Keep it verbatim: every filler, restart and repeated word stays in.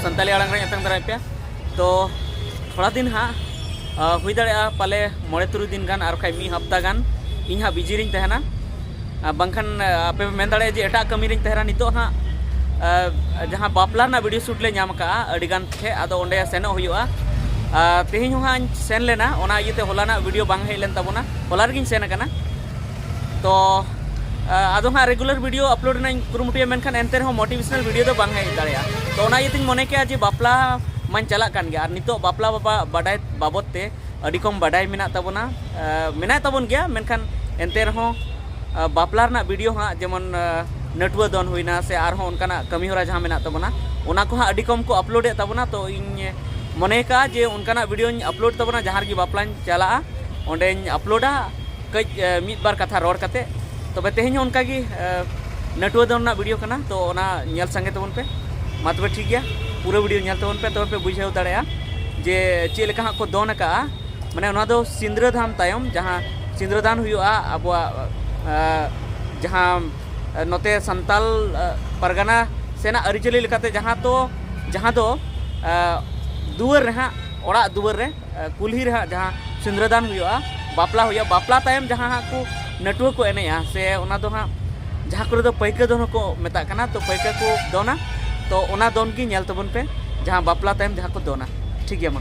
ᱥᱟᱱᱛᱟᱞᱤ ᱟᱲᱟᱝ ᱨᱮᱧ ᱮᱛᱚᱢ ᱫᱟᱨᱟᱢ ᱯᱮᱭᱟ᱾ ᱛᱚ ᱛᱷᱚᱲᱟ ᱫᱤᱱ ᱦᱟᱸᱜ ᱦᱩᱭ ᱫᱟᱲᱮᱭᱟᱜᱼᱟ ᱯᱟᱞᱮ ᱢᱚᱬᱮ ᱛᱩᱨᱩᱭ ᱫᱤᱱ ᱜᱟᱱ ᱟᱨ ᱵᱟᱠᱷᱟᱡ ᱢᱤᱫ ᱦᱟᱯᱛᱟ ᱜᱟᱱ ᱤᱧ ᱦᱟᱸᱜ ᱵᱤᱡᱤ ᱨᱤᱧ ᱛᱟᱦᱮᱱᱟ᱾ ᱵᱟᱝᱠᱷᱟᱱ ᱟᱯᱮ ᱯᱮ ᱢᱮᱱ ᱫᱟᱲᱮᱭᱟᱜᱼᱟ ᱡᱮ ᱮᱴᱟᱜ ᱠᱟᱹᱢᱤ ᱨᱤᱧ ᱛᱟᱦᱮᱱᱟ᱾ ᱱᱤᱛᱚᱜ ᱦᱟᱸᱜ ᱡᱟᱦᱟᱸ ᱵᱟᱯᱞᱟ ᱨᱮᱱᱟᱜ ᱵᱷᱤᱰᱤᱭᱳ ᱥᱩᱴ ᱞᱮ ᱧᱟᱢ ᱟᱠᱟᱫᱼᱟ ᱟᱹᱰᱤ ᱜᱟᱱ ᱴᱷᱮᱡ, ᱟᱫᱚ ᱚᱸᱰᱮ ᱥᱮᱱᱚᱜ ᱦᱩᱭᱩᱜᱼᱟ᱾ ᱛᱮᱦᱮᱧ ᱦᱚᱸ ᱦᱟᱸᱜ ᱤᱧ ᱥᱮᱱ ᱞᱮᱱᱟ, ᱚᱱᱟ ᱤᱭᱟᱹᱛᱮ ᱦᱚᱞᱟᱱᱟᱜ ᱵᱷᱤᱰᱤᱭᱳ ᱵᱟᱝ ᱦᱮᱡ ᱞᱮᱱ ᱛᱟᱵᱚᱱᱟ᱾ ᱦᱚᱞᱟ ᱨᱮᱜᱮᱧ ᱥᱮᱱ ᱟᱠᱟᱱᱟ᱾ ᱛᱚ ᱟᱫᱚ ᱦᱟᱸᱜ ᱨᱮᱜᱩᱞᱟᱨ ᱵᱷᱤᱰᱤᱭᱳ ᱟᱯᱞᱳᱰ ᱨᱮᱱᱟᱜ ᱤᱧ ᱠᱩᱨᱩᱢᱩᱴᱩᱭᱟ, ᱢᱮᱱᱠᱷᱟᱱ ᱮᱱᱛᱮ ᱨᱮᱦᱚᱸ ᱢᱳᱴᱤᱵᱷᱮᱥᱚᱱᱟᱞ ᱵᱷᱤᱰᱤᱭᱳ ᱫᱚ ᱵᱟᱝ ᱦᱮᱡ ᱫᱟᱲᱮᱭᱟᱜᱼᱟ᱾ ᱛᱚ ᱚᱱᱟ ᱤᱭᱟᱹᱛᱮᱧ ᱢᱚᱱᱮ ᱠᱮᱜᱼᱟ ᱡᱮ ᱵᱟᱯᱞᱟ ᱢᱟᱧ ᱪᱟᱞᱟᱜ ᱠᱟᱱ ᱜᱮᱭᱟ, ᱟᱨ ᱱᱤᱛᱚᱜ ᱵᱟᱯᱞᱟ ᱵᱟᱵᱟ ᱵᱟᱰᱟᱭ ᱵᱟᱵᱚᱫ ᱛᱮ ᱟᱹᱰᱤ ᱠᱚᱢ ᱵᱟᱰᱟᱭ ᱢᱮᱱᱟᱜ ᱛᱟᱵᱚᱱᱟ᱾ ᱢᱮᱱᱟᱜ ᱛᱟᱵᱚᱱ ᱜᱮᱭᱟ, ᱢᱮᱱᱠᱷᱟᱱ ᱮᱱᱛᱮ ᱨᱮᱦᱚᱸ ᱵᱟᱯᱞᱟ ᱨᱮᱱᱟᱜ ᱵᱷᱤᱰᱤᱭᱳ ᱦᱟᱸᱜ ᱡᱮᱢᱚᱱ ᱱᱟᱹᱴᱩᱣᱟᱹ ᱫᱚᱱ ᱦᱩᱭᱱᱟ ᱥᱮ ᱟᱨᱦᱚᱸ ᱚᱱᱠᱟᱱᱟᱜ ᱠᱟᱹᱢᱤ ᱦᱚᱨᱟ ᱡᱟᱦᱟᱸ ᱢᱮᱱᱟᱜ ᱛᱟᱵᱚᱱᱟ, ᱚᱱᱟ ᱠᱚ ᱦᱟᱸᱜ ᱟᱹᱰᱤ ᱠᱚᱢ ᱠᱚ ᱟᱯᱞᱳᱰᱮᱫ ᱛᱟᱵᱚᱱᱟ᱾ ᱛᱚ ᱤᱧ ᱢᱚᱱᱮ ᱠᱟᱜᱼᱟ ᱡᱮ ᱚᱱᱠᱟᱱᱟᱜ ᱵᱷᱤᱰᱤᱭᱳᱧ ᱟᱯᱞᱳᱰ ᱛᱟᱵᱚᱱᱟ ᱡᱟᱦᱟᱸ ᱨᱮᱜᱮ ᱵᱟᱯᱞᱟᱧ ᱪᱟᱞᱟᱜᱼᱟ, ᱚᱸᱰᱮᱧ ᱟᱯᱞᱳᱰᱟ ᱠᱟᱹᱡ ᱢᱤᱫ ᱵᱟᱨ ᱠᱟᱛᱷᱟ ᱨᱚᱲ ᱠᱟᱛᱮ᱾ ᱛᱚᱵᱮ ᱛᱮᱦᱮᱧ ᱦᱚᱸ ᱚᱱᱠᱟᱜᱮ ᱱᱟᱹᱴᱩᱣᱟᱹ ᱫᱚᱱ ᱨᱮᱱᱟᱜ ᱵᱷᱤᱰᱤᱭᱳ ᱠᱟᱱᱟ, ᱛᱚ ᱚᱱᱟ ᱧᱮᱞ ᱥᱟᱸᱜᱮ ᱛᱟᱵᱚᱱ ᱯᱮ᱾ ᱢᱟ ᱛᱚᱵᱮ ᱴᱷᱤᱠ ᱜᱮᱭᱟ, ᱯᱩᱨᱟᱹ ᱵᱷᱤᱰᱤᱭᱳ ᱧᱮᱞ ᱛᱟᱵᱚᱱ ᱯᱮ, ᱛᱚᱵᱮ ᱯᱮ ᱵᱩᱡᱷᱟᱹᱣ ᱫᱟᱲᱮᱭᱟᱜᱼᱟ ᱡᱮ ᱪᱮᱫ ᱞᱮᱠᱟ ᱦᱟᱸᱜ ᱠᱚ ᱫᱚᱱ ᱟᱠᱟᱜᱼᱟ᱾ ᱢᱟᱱᱮ ᱚᱱᱟ ᱫᱚ ᱥᱤᱸᱫᱽᱨᱟᱹ ᱫᱟᱱ ᱛᱟᱭᱚᱢ ᱡᱟᱦᱟᱸ ᱥᱤᱸᱫᱽᱨᱟᱹ ᱫᱟᱱ ᱦᱩᱭᱩᱜᱼᱟ ᱟᱵᱚᱣᱟᱜ ᱡᱟᱦᱟᱸ ᱱᱚᱛᱮ ᱥᱟᱱᱛᱟᱞ ᱯᱟᱨᱜᱟᱱᱟ ᱥᱮᱱᱟᱜ ᱟᱹᱨᱤᱪᱟᱹᱞᱤ ᱞᱮᱠᱟᱛᱮ ᱡᱟᱦᱟᱸ ᱛᱚ ᱡᱟᱦᱟᱸ ᱫᱚ ᱫᱩᱣᱟᱹᱨ ᱨᱮ ᱦᱟᱸᱜ, ᱚᱲᱟᱜ ᱫᱩᱣᱟᱹᱨ ᱨᱮ ᱠᱩᱞᱦᱤ ᱨᱮ ᱦᱟᱸᱜ ᱡᱟᱦᱟᱸ ᱥᱤᱸᱫᱽᱨᱟᱹ ᱫᱟᱱ ᱦᱩᱭᱩᱜᱼᱟ, ᱵᱟᱯᱞᱟ ᱦᱩᱭᱩᱜᱼᱟ, ᱵᱟᱯᱞᱟ ᱛᱟᱭᱚᱢ ᱡᱟᱦᱟᱸ ᱦᱟᱸᱜ ᱠᱚ ᱱᱟᱹᱴᱩᱣᱟᱹ ᱠᱚ ᱮᱱᱮᱡᱼᱟ, ᱥᱮ ᱚᱱᱟ ᱫᱚ ᱦᱟᱸᱜ ᱡᱟᱦᱟᱸ ᱠᱚᱨᱮ ᱫᱚ ᱯᱟᱹᱭᱠᱟᱹ ᱫᱚᱱ ᱦᱚᱸᱠᱚ ᱢᱮᱛᱟᱜ ᱠᱟᱱᱟ, ᱛᱚ ᱯᱟᱹᱭᱠᱟᱹ ᱠᱚ ᱫᱚᱱᱟ, ᱛᱚ ᱚᱱᱟ ᱫᱚᱱ ᱜᱮ ᱧᱮᱞ ᱛᱟᱵᱚᱱ ᱯᱮ, ᱡᱟᱦᱟᱸ ᱵᱟᱯᱞᱟ ᱛᱟᱭᱚᱢ ᱡᱟᱦᱟᱸ ᱠᱚ ᱫᱚᱱᱟ᱾ ᱴᱷᱤᱠ ᱜᱮᱭᱟ, ᱢᱟ᱾